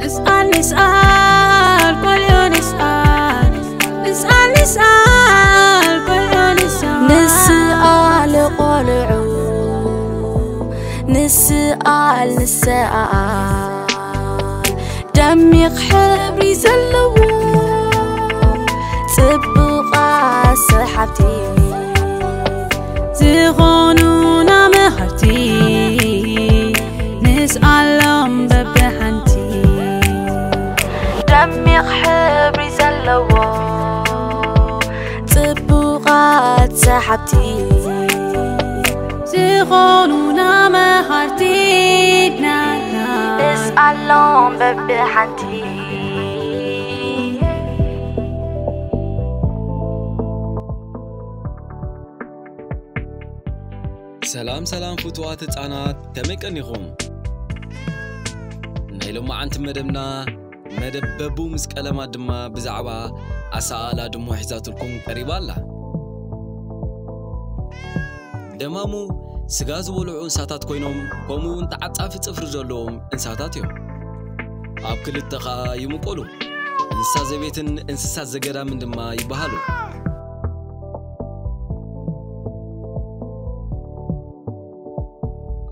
ንስኣል ንስኣል ቆልዮ ንስኣል ንስኣል ንስኣል ቆልዮ ንስኣል ንስኣል ቆልዑ ንስኣል ንስኣል ደሚቕ ሕብሪ ዘለዎ ጽቡቓት ሰሓብቲ ዝኾኑና መሃርቲ ንስኣሎም በብሓንቲ ደሚቕ ሕብሪ ዘለዎ ጽቡቓት ሰሓብቲ ዝኾኑና መሃርቲ ናትና ንስኣሎም በብሓንቲ ሰላም ሰላም ፍቱዋት ህጻናት ከመይ ቀኒኹም? ናይ ሎማዓንቲ መደብና መደብ በቡ ምስ ቀለማት ድማ ብዛዕባ ኣሰኣእላ ድሙ ሒዛትልኩም ቀሪባ ኣላ። ደማሙ ስጋ ዝበልዑ እንስሳታት ኮይኖም ከምኡ እውን ተዓጻፊ ጽፍሪ ዘለዎም እንስሳታት እዮም። ኣብ ክልተ ኸኣ ይምቀሉ። እንስሳ ዘቤትን እንስሳ ዘገዳምን ድማ ይበሃሉ።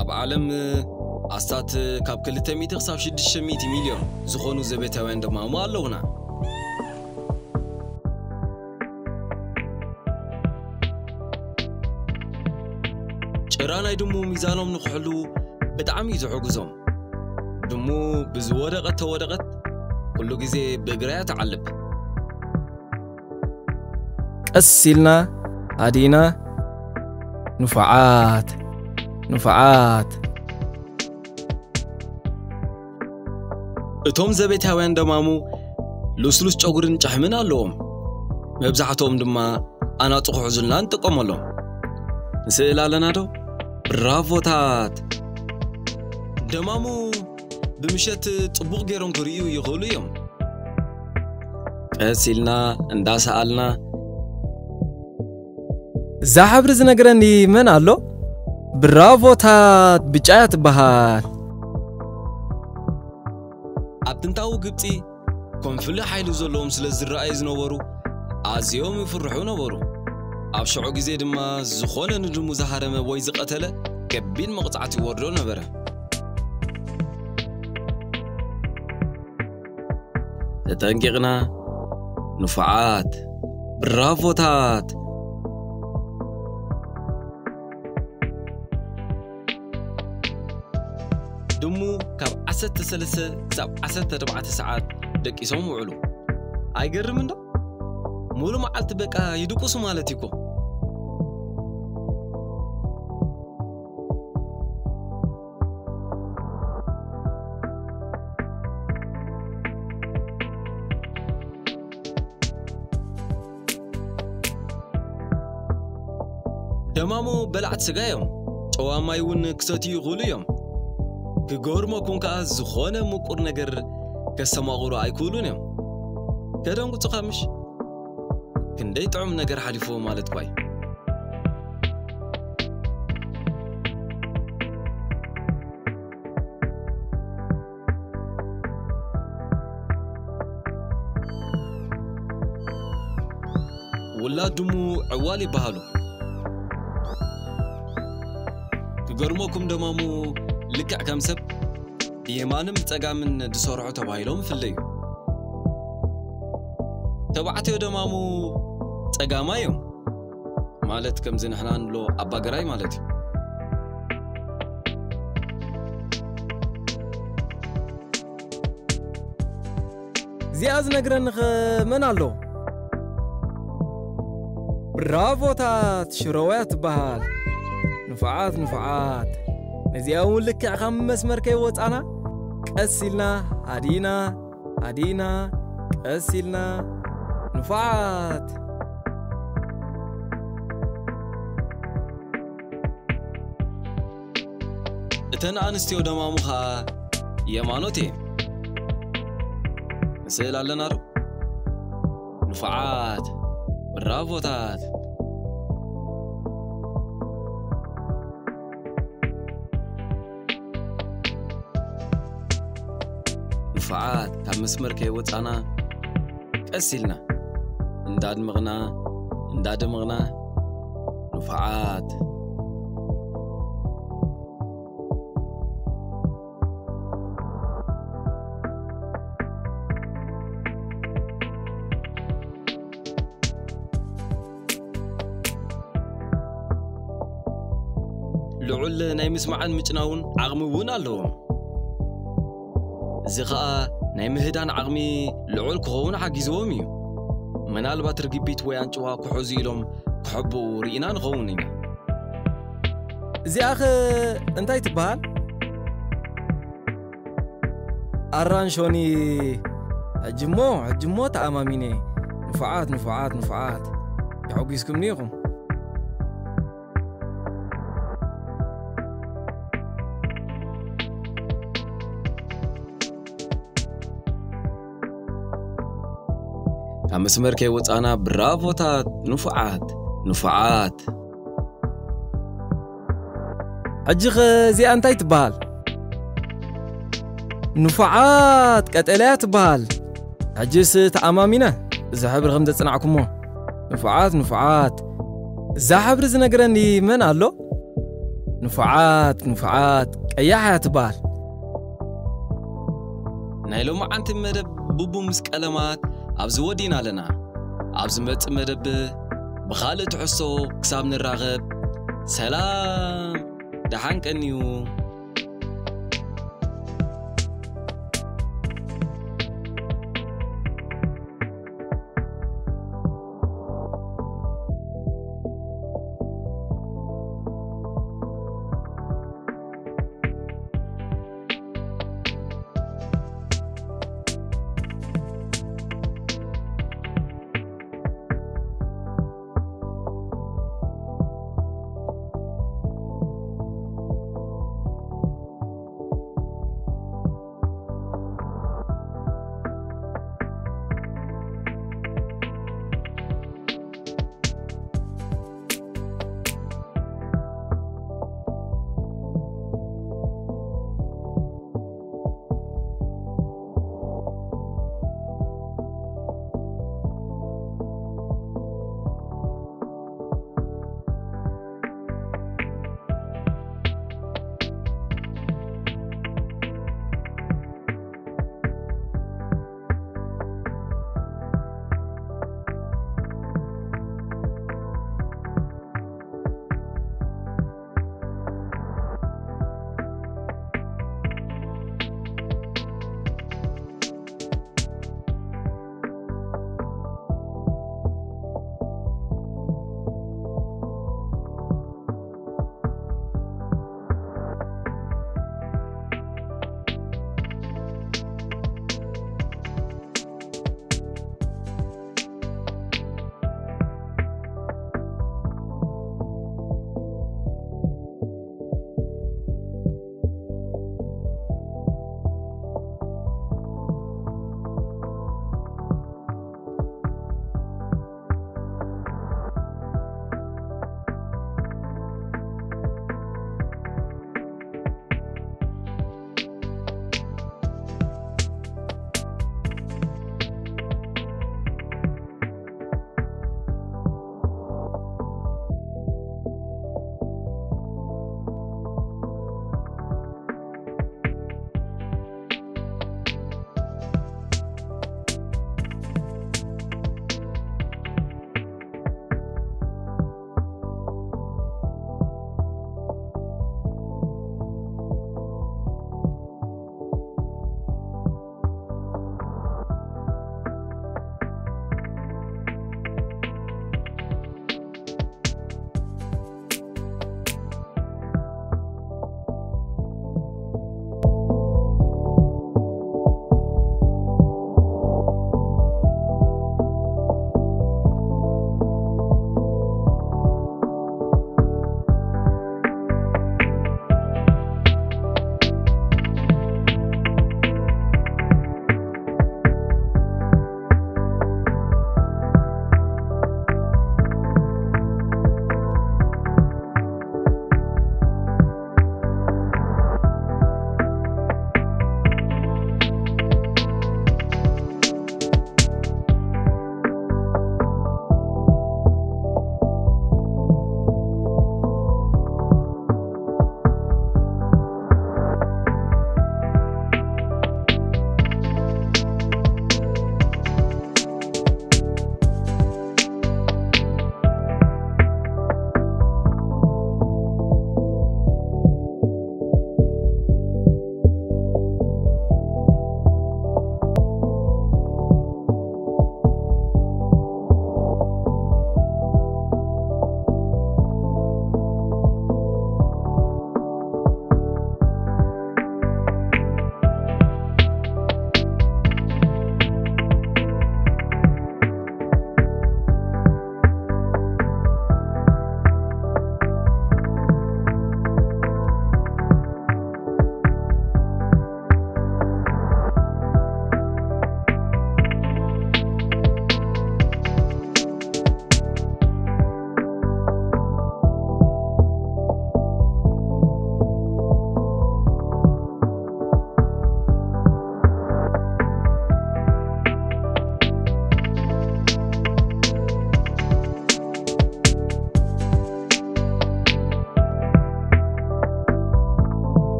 ኣብ ዓለም ኣስታት ካብ ክልተ ሚእቲ ክሳብ ሽዱሽተ ሚእቲ ሚልዮን ዝኾኑ ዘቤታውያን ደማሙ ኣለውና። ጭራ ናይ ድሙ ሚዛኖም ንክሕሉ ብጣዕሚ እዩ ዝሕግዞም። ድሙ ብዝወደቐት ተወደቐት ኩሉ ግዜ ብእግራ እያ ትዓልብ። ቀስ ኢልና ኣዲና ንፉዓት ንፉዓት እቶም ዘቤታውያን ደማሙ ልስሉስ ጨጉርን ጫሕምን ኣለዎም። መብዛሕትኦም ድማ ኣናጹ ክሕዙልና ንጥቀመሎም። ንስእል ኣለና ዶ? ብራቮታት! ደማሙ ብምሸት ጽቡቕ ገይሮም ክርእዩ ይኽእሉ እዮም። ቀስ ኢልና እንዳሰኣልና እዛ ሕብሪ ዝነግረኒ መን ኣሎ? ብራቮታት ብጫ እያ ትበሃል። ኣብ ጥንታዊ ግብጺ ኮንፍሊ ሓይሊ ዘለዎም ስለ ዝረኣዩ ዝነበሩ ኣዝዮም ይፍርሑ ነበሩ። ኣብ ሽዑ ግዜ ድማ ዝኾነ ንድሙ ዝሃረመ ወይ ዝቐተለ ከቢድ መቕጻዕቲ ይወርዶ ነበረ። ተጠንቂቕና ንፉዓት ብራቮታት። ድሙ ካብ ዓሰርተ ሰለስተ ክሳብ ዓሰርተ ኣርባዕተ ሰዓት ደቂሶም ውዕሉ። ኣይገርምን ዶ? ሙሉ መዓልቲ በቃ ይድቁሱ ማለት እዩ እኮ። ደማሙ በላዕቲ ስጋ እዮም። ጨዋ ማይ እውን ክሰትዩ ይኽእሉ እዮም። ክገርመኩም ከኣ ዝኾነ ምቁር ነገር ከስተማቕሩ ኣይክእሉን እዮም። ከደንግጹኻ ምሽ? ክንደይ ጥዑም ነገር ሓሊፍዎ ማለት እኳ እዩ። ውላድ ድሙ ዕዋል ይበሃሉ። ክገርመኩም ደማሙ ልክዕ ከም ሰብ ብየማንን ብጸጋምን ዝሰርሑ ተባሂሎም ይፍለዩ። ተባዕትዮ ደማሙ ጸጋማይ እዮም። ማለት ከምዚ ንሕና ንብሎ ኣባገራይ ማለት እዩ። እዚኣ ዝነግረኒ ኸ መን ኣሎ? ብራቮታት ሽረውያ ትበሃል። ንፉዓት ንፉዓት። እዚኣ እውን ልክዕ ካብ መስመር ከይወፃና ቀስ ኢልና ሃዲና ሃዲና ቀስ ኢልና ንፉዓት። እተን ኣንስትዮ ደማሙ ኸኣ የማኖት እየን። ንስእል ኣለና ዶ? ንፉዓት፣ ብራቮታት። ንፉዓት፣ ካብ መስመር ከይወጻና ቀስ ኢልና እንዳድመቕና እንዳደመቕና። ንፉዓት። ልዑል ናይ ምስማዕን ምጭናውን ዓቕሚ እውን ኣለዎም። እዚ ኸኣ ናይ ምህዳን ዓቕሚ ልዑል ክኸውን ሓጊዝዎም እዩ። ምናልባት ርግቢት ወይ ኣንጭዋ ክሕዙ ኢሎም ክሕብኡ ርኢና ንኸውን ኢና። እዚኣኸ እንታይ ትበሃል? ኣራንሾኒ። ሕጂ እሞ ሕጂ እሞ ተኣማሚነ። ንፉዓት ንፉዓት ንፉዓት። ተሐጒስኩምኒ ኢኹም። ካብ መስመር ከይወፃና ብራቮታት። ንፉዓት ንፉዓት። ሕጂ ኸ እዚኣ እንታይ ትበሃል? ንፉዓት ቀጠልያ ትበሃል። ሕጅስ ተኣማሚነ እዚ ሕብሪ ከም ዘጽናዕኩሞ። ንፉዓት ንፉዓት። እዛ ሕብሪ ዝነግረኒ መን ኣሎ? ንፉዓት ንፉዓት ቀያሕ እያ ትበሃል። ናይ ሎማዓንቲ መደብ ቡቡ ምስ ቀለማት ኣብዚ ወዲና ኣለና። ኣብ ዝመጽእ መደብ ብኻልእ ትሕዝቶ ክሳብ ንራኸብ፣ ሰላም፣ ደሓን ቀንዩ።